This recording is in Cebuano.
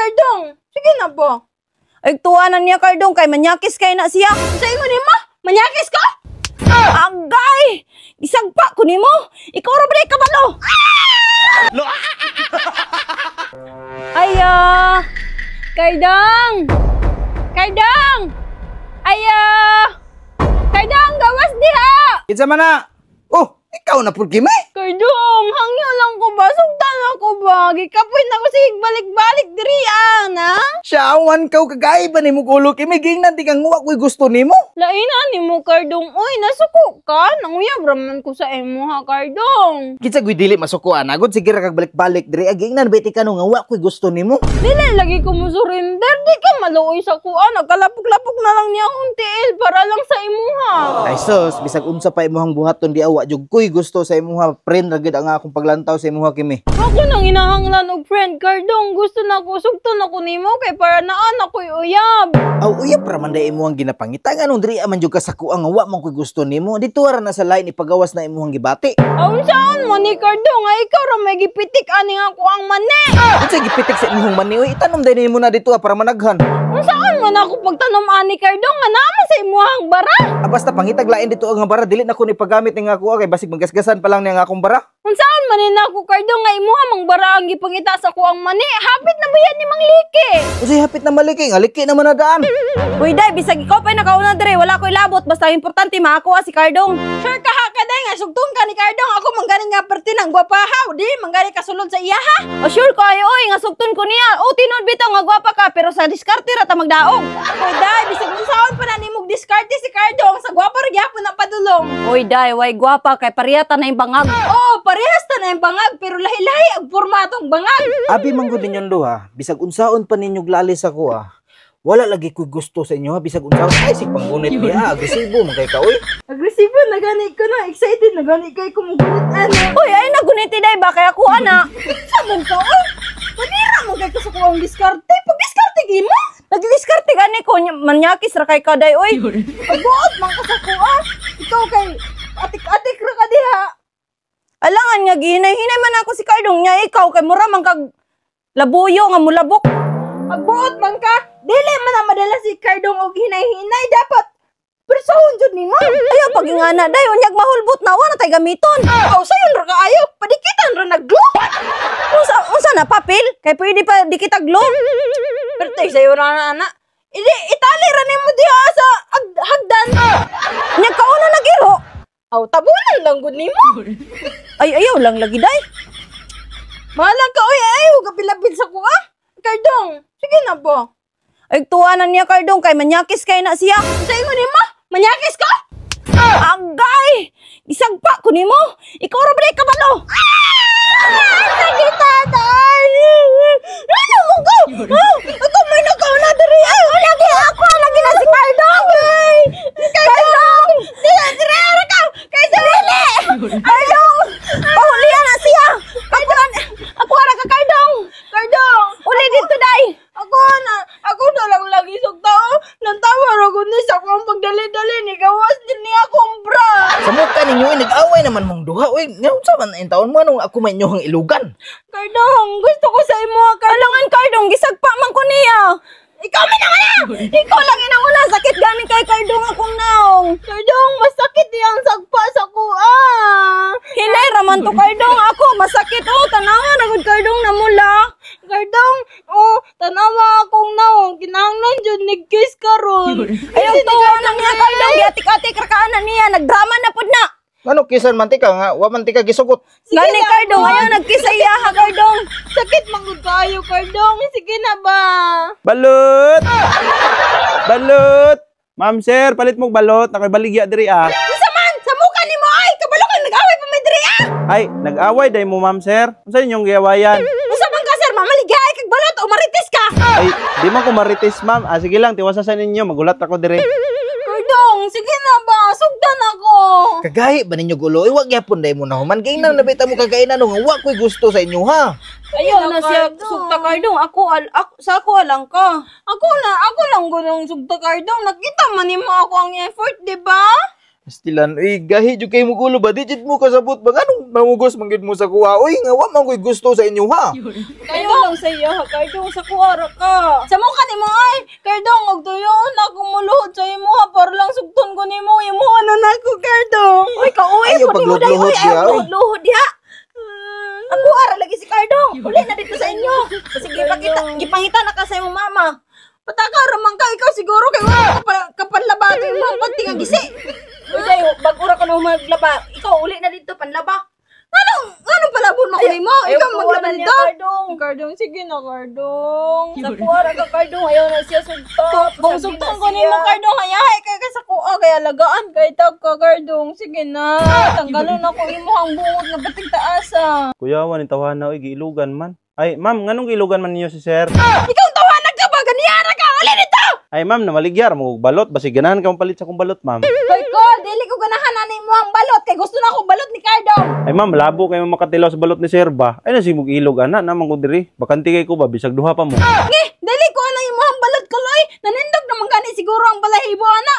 Kardong, sige na ba? Ay, tuwa na niya, Kardong, kay manyakis kay na siya. Sa ingon nimo, manyakis ko? Agay! Isagpa ko nimo. Ikaw ra ba kabalo? Ayo! Kardong! Kardong! Ayo! Kardong, gawas diha! Kinsa man na? Oh, ikaw na pud, Kimi. Kardong, hangyo lang ko ba? Sugtan ako ba? Gikapoy na ko sige balik-balik diri ah, na? Siyawan kaw kagay ba nimo ulo, Kimi? Gingnan ti kang wa ko'y gusto nimo. Lain na nimo, Kardong. Uy, nasuko ka? Nanguyab raman ko sa imo ha, Kardong. Kinsa ko'y dili masukuan agod sige ra kag balik-balik diri. Gingnan ba ti ka no nga wa ko'y gusto nimo? Dili lagi ko mo surrender. Di ka maluoy sa kuan. Nagkalapok-lapok na lang niya akong tiil para lang sa imuha. Ay sus, bisag unsa pa imong buhaton di awa jud ko'y gusto sa imuha. Friend ra gyud ang akong paglantaw sa imuha, Kimi. Ako nang inahanglan og friend, Kardong. Gusto na ko, sugton ako nimo kay para naan ako'y uyab. Aw, uyab ra man day imong ginapangita, nganong diri man jud ka sa kuang nga wa man ko'y gusto nimo? Dito ra na sa line ipagawas na imong gibati. Aw, unsaon mo ni, Kardong? Ay, ikaw ra may gipitik ani nga ako ang mani. Unsa gipitik sa imong mani oy? Itanom day nimo na dito ah, para managhan. Unsaon man ako pagtanom ani, Kardong, nga naa man sa imuhang bara? Ah, basta pangitag lain dito ang bara, dili na ko ni paggamit ning ako kay basig magasgasan pa lang ni ang akong bara. Unsaon man ni nako, Kardong, nga imuha mang bara ang gipangita sa kuang mani? Hapit na ba yan ni Mang Liki? Unsay hapit na maliki? Nga liki naman na daan. Uy, day, bisag ikaw pa'y nakauna dire, wala ko'y labot. Basta ang importante, makakuha si Kardong. Sure ka ha ka day nga sugton ka ni Kardong? Ako manggani nga perti ng gwapahaw, di manggani kasulod sa iya ha. O sure ko ayo oy, nga sugton ko niya. O tinud bitaw nga gwapa ka, pero sa diskarte ra ta magdaog. Uy day, bisag unsaon pa na nimog diskarte si Kardong, sa gwapa ra gyapon ang padulong. Uy, day, way gwapa kay parehata na yung bangag. Oo, parehas ta na yung bangag pero lahi-lahi ang formatong bangag. Abi man gud ninyong duha, bisag unsaon pa ninyo lalis ako ah. Wala lagi ko'y gusto sa inyo ha, bisag unsaon. Ay, sig panggunit niya, agresibo man kay ka oy. Agresibo na gani ko na, excited na gani kay kumugunit ano. Uy, ay naguniti day ba kay ako ana. Sabog ka oy. Panira mo kay kasuko ang diskarte. Pag diskarte gimo, Nagdiskarte gani ko manyakis ra kay ka day oy. pagbuot man ka sa kuha. Ikaw kay atik-atik ra ka diha. Alangan nga gihinay-hinay man ako si Kardong nya ikaw kay mura man kag labuyo nga mulabok. Pagbuot man ka, dili man na madala si Kardong og hinay-hinay, dapat persahon jud nimo. Ayaw pagingana day unyag mahulbot na wa na tay gamiton. Aw, sayon ra kaayo, padikitan ra naglo. Unsa unsa na papel? Kay pwede pa di kita glo. Pero tay sayo ra na ana. Ili itali ra nimo diha sa hagdan. Nya kauna nagiro. Aw, tabunan lang gud nimo. Ay ayaw lang lagi day. Bahala ka oy, ay gapilapil sa kuha. Kardong, sige na ba? Ay tuwa na niya, Kardong, kay manyakis kay na siya. Sa ingon nimo, manyakis ko? Agay! Isagpa ko nimo. Ikaw ra ba kabalo? Ah! Sakit tatay! Ano mo ko? Oh, ako may nakauna diri. Ay, Lagi ako lagi na si Kardong. Kardong! Dili, diri ara ka. Kay dili. Kardong! Pahulihan na siya. Ako na ako ra ka, Kardong. Kardong, Uli dito day. ako na lang lagi sugta oh. Nantawa ra ko ni sa akong pagdali-dali ni gawas din niya akong bra. Sa muka ninyo, eh, nag-away naman mong duha. Uy, nga unsa man ang taon mo anong ako may inyong ilugan? Kardong, gusto ko sa imo, Kardong. Alangan, Kardong, gisagpa man ko niya. Ikaw man ang una. Ikaw lang inanguna, sakit gani kay Kardong akong naong. Kardong, masakit iyang sagpa sa kuha. Hinay raman to, Kardong, ako masakit oh, tanawa na gud, Kardong, namula. Kardong, oh, tanawa akong naong kinahanglan jud ni kiss karon. Ayaw tuwa na niya, Kardong, giatik-atik ra ka na niya, nagdrama na pud na. Ngano kisan man tika nga wa man tika gisugot? Gani, Kardong, ayaw nagkiss sa iya ha, Kardong. Sakit man gud kaayo, Kardong. Sige na ba? Balot! Balot! Ma'am sir, palit mong balot. Ako'y baligya diri ah. Unsa man sa muka nimo ay kabalo kang nag-away pa may diri ah. Ay, nag-away day mo, ma'am sir. Unsa inyong giawayan? Unsa man ka sir, mamaligay kag balot o marites ka? Ay, di man ko marites, ma'am. Ah, sige lang, tiwasa sa ninyo. Magulat ako diri. Kardong, sige na ba? Sugdan ako. Kagahi ba ninyo gulo? Uy, wag gyapon day mo na human. Gingnan na bita mo kagainan nga wa ko'y gusto sa inyo ha. Ayaw na siya Kardong. sugta, Kardong. Ako al ako, sa ako alang ka. Ako na, ako lang gud ang sugta, Kardong. Nakita man nimo ako ang effort, di ba? Stilan, uy, gahi jud kay mo gulo ba? Di jud mo kasabot ba? Nganong mangugos man gyud mo sa kuha? Uy, nga wa man ko'y gusto sa inyo ha. Kayo lang sa iya, Kardong, sa kuwara ka. Sa mukha nimo ay, Kardong, og tuyoon ako muluhod sa imuha para lang sugton ko nimo, imuha na nako, Kardong. Uy, kauwi Ayaw po nimo dai, pagluhod uy, diha, ayaw uy. luhod diha. Ako ara lagi si Kardong. Uli na dito sa inyo. Sige, pakita, gipangita na ka sa imong mama. Pataka ra man ka ikaw siguro kay wala ka pa, kapanlaba ato imong panty nga gisi. Uy, day, bag-ura ka na maglaba. Ikaw uli na dito panlaba. Anong anong palabon mo nimo? Ayaw Ikaw kuha maglaba na niya, dito. Kardong. Kardong, sige na, Kardong. Sa kuwara ka, Kardong, ayaw na siya sugto. Kung sugton ko nimo, Kardong, hayahay kay ka sa kuha kay alagaan kay tag ka, Kardong. Sige na, tanggalon ako imo ang bungot nga batig taasa. Kuyawan ni tawhana oy, giilugan man. Ay, ma'am, nganong giilugan man ninyo si sir? Ikaw tawanan ka ba? Ganiyara ka! Alin dito! Ay, ma'am, namaligyar mo og balot basig ganahan ka palit sa akong balot, ma'am. Hoy ko, dili ko ganahan ani mo ang balot kay gusto na ako balot ni Kardong. Ay, ma'am, labo kayo makatilaw sa balot ni sir ba? Ay, nasi mong ilog ana, naman ko diri. Bakante kay ko ba bisag duha pa mo. Ngi, dili ko ana imo ang balot ko loy. Nanindog naman gani siguro ang balahibo ana.